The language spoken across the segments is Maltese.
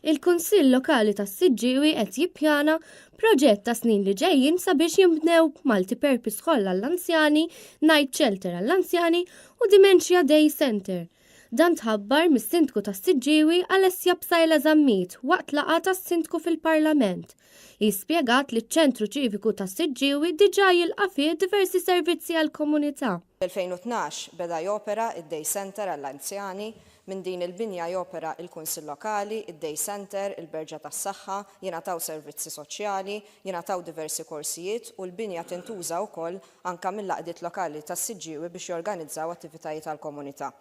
Il-Kunsill Lokali tas-Siġġiewi qed jippjana proġett ta' snin li ġejjin sabiex jinbnew multi-purpose hall għall-anzjani, night shelter għall-anzjani u dementia day centre. Dan tħabbar mis-Sindku tas-Siġġiewi Alessia Psaila Zammit waqt laqgħa tas-Sindku fil-Parlament. Hi spjegat li ċ-Ċentru Ċiviku tas-Siġġiewi diġà jilqa' fih diversi servizzi għall-komunità. Fl-2012 beda jopera id-Day Centre għall-anzjani. Minn din il-binja jopera il-Kunsill Lokali, id-Day Centre, il-Berġa tas-Saħħa, jingħataw servizzi soċjali, jingħataw diversi korsijiet u l-binja tintuża wkoll anke mill-għaqdiet lokali tas-Siġġiewi biex jorganizzaw attivitajiet għall-komunità.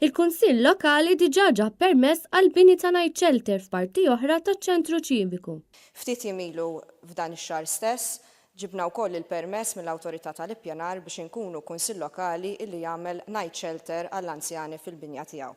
Il-Kunsill Lokali diġà ġab permess għall-bini ta' night shelter f'parti oħra taċ-Ċentru Ċiviku. Ftit jiem ilu f'dan ix-xahar stess, Ġibna wkoll il-permess mill-Awtorità tal-Ippjanar biex inkunu Kunsill Lokali illi jagħmel night shelter għall-anzjani fil-binja tiegħu.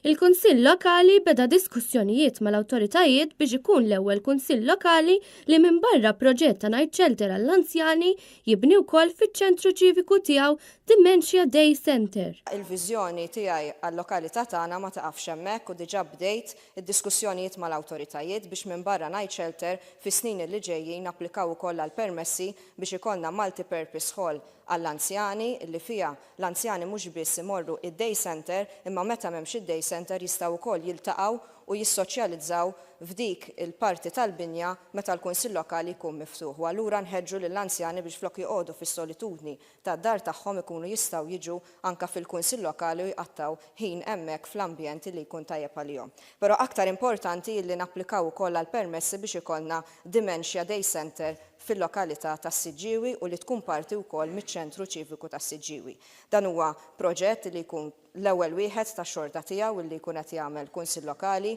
Il-Kunsill Lokali beda diskussjonijiet mal-awtoritajiet biex ikun l-ewwel Kunsill Lokali li minbarra proġett ta' night shelter għall-anzjani jibni wkoll fiċ-ċentru ċiviku tiegħu Dementia Day Centre. Il-viżjoni tiegħi għal-lokalità tagħna ma tiqafx hemmhekk u diġà bdejt id-diskussjonijiet mal-awtoritajiet biex minbarra night shelter fis-snin li ġejjin napplikaw ukoll għal permessi biex ikollna multi-purpose hall għall-anzjani li fiha l-anzjani mhux biss imorru id-day centre imma meta m'hemmx id-day centre jistgħu wkoll jiltaqgħu u jissoċjalizzaw f'dik il-parti tal-binja meta l-Kunsill Lokali jkun miftuħ u allura nħeġġu lill-anzjani biex flok joqogħdu fis-solitudni tad-dar tagħhom ikunu jistgħu jiġu anke fil-Kunsill Lokali u jqattgħu ħin hemmhekk fl-ambjent illi jkun tajjeb għalihom. Però aktar importanti illi napplikaw ukoll għal permessi biex ikollna Dementia Day Centre fil-lokalità tas-Siġġiewi u li tkun parti wkoll miċ-Ċentru Ċiviku tas-Siġġiewi. Dan huwa proġett li jkun l-ewwel wieħed tax-xorta tiegħu illi jkun qed jagħmel Kunsill Lokali.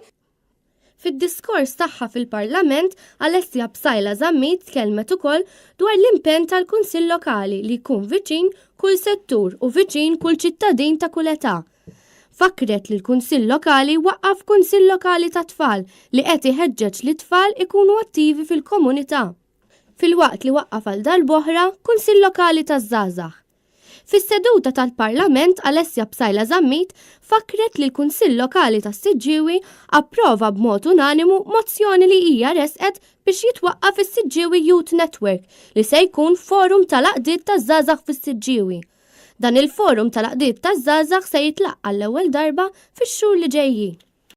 Fid-diskors tagħha fil-Parlament, Alessia Psaila Zammit tkellmet ukoll dwar l-impenn tal-Kunsill Lokali li jkun viċin kull settur u viċin kull ċittadin ta' kull età. Fakkret li l-Kunsill Lokali waqqaf Kunsill Lokali tat-Tfal li qed iħeġġeġ lit-tfal ikunu attivi fil-komunità. Filwaqt li waqqaf għal darb'oħra Kunsill Lokali taż-Żgħażagħ. Fis-seduta tal-Parlament Alessia Psaila Zammit fakkret li l-Kunsill Lokali tas-Siġġiewi approva b'mod unanimu mozzjoni li hija ressqet biex jitwaqqaf is-Siġġiewi Youth Network li se jkun forum tal-għaqdiet taż-żgħażagħ fis-Siġġiewi. Dan il-forum tal-għaqdiet taż-żgħażagħ se jitlaqqa' għall-ewwel darba fix-xhur li ġejjin.